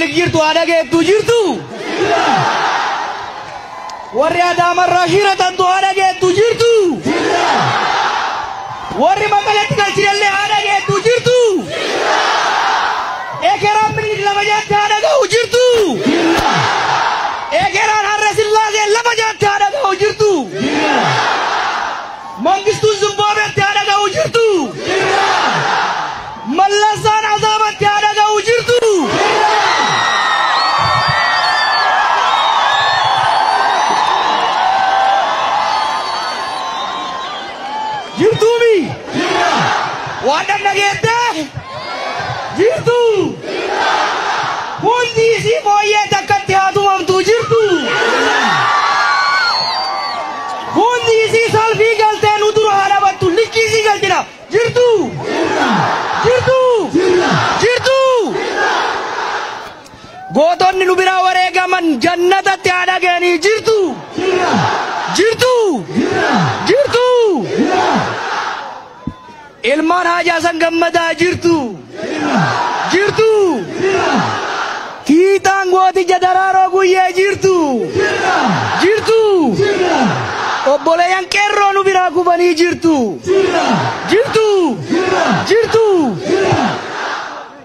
Minilik jirtu haa dhageettu jirtu. Warri Adaamarraa shiratantu haa dhageettu jirtu. Warri Maqaleetti galchinallee haa dhageettu jirtu. Ekeraan Minilik lafa jaatti haa dhaga'u jirtu. Ekeraan Harre Sillaasee lafa jaatti haa dhaga'u jirtu. Mangistuun Zimbaabeetti haa dhaga'u jirtu. Mallasaan Azaabatti haa dhaga'u jirtu. Jirtuumi? Waan dhageette? Jirtu. Hundi isii fooyyee takkatti haa tumamtu jirtu. Hundi isii salfii galtee nu dura haa dhabattu likkii isii galchina jirtu. Jirtu. Jirtu. Gootonni nu biraa wareegaman jannatatti haa dhageenii jirtu. Jirtu. Jirtu. Ilmaan Haajaa San Gammadaa jirtu. Jirtu. Fiixaan gooticha Daraaroo Guyyee jirtu. Jirtu. Obboleeyyan qeerroo nu biraa kufanii jirtu. Jirtu. Jirtu.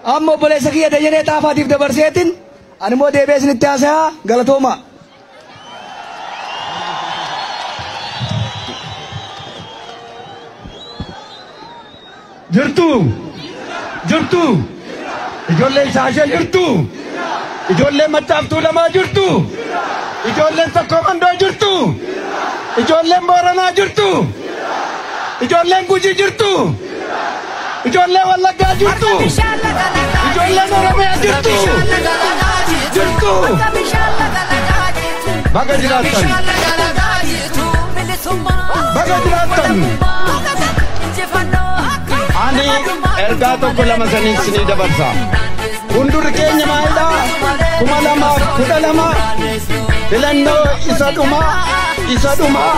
Amma obboleessa kiyya Dajanee Xaafaatiif dabarseetin ani immoo deebi'ee isinitti haasayaa galatooma. Jirtu. Jirtu. Ijoolleen Shaashee jirtu. Ijoolleen Maccaaftuu lamaa jirtu. Ijoolleen Tokkoo Mandoo jirtu. Ijoolleen Booranaa jirtu. Ijoolleen Gujii jirtu. Ijoolleen Wallaggaa jirtu. Ijoolleen Oromiyaa jirtu. Jirtu. Baga jiraattan. Baga jiraattan. Ani ergaa tokko lama saniin sinii dabarsa. Hundurri keenya maalidhaa? 2012 filannoo isa dhumaa isa dhumaa.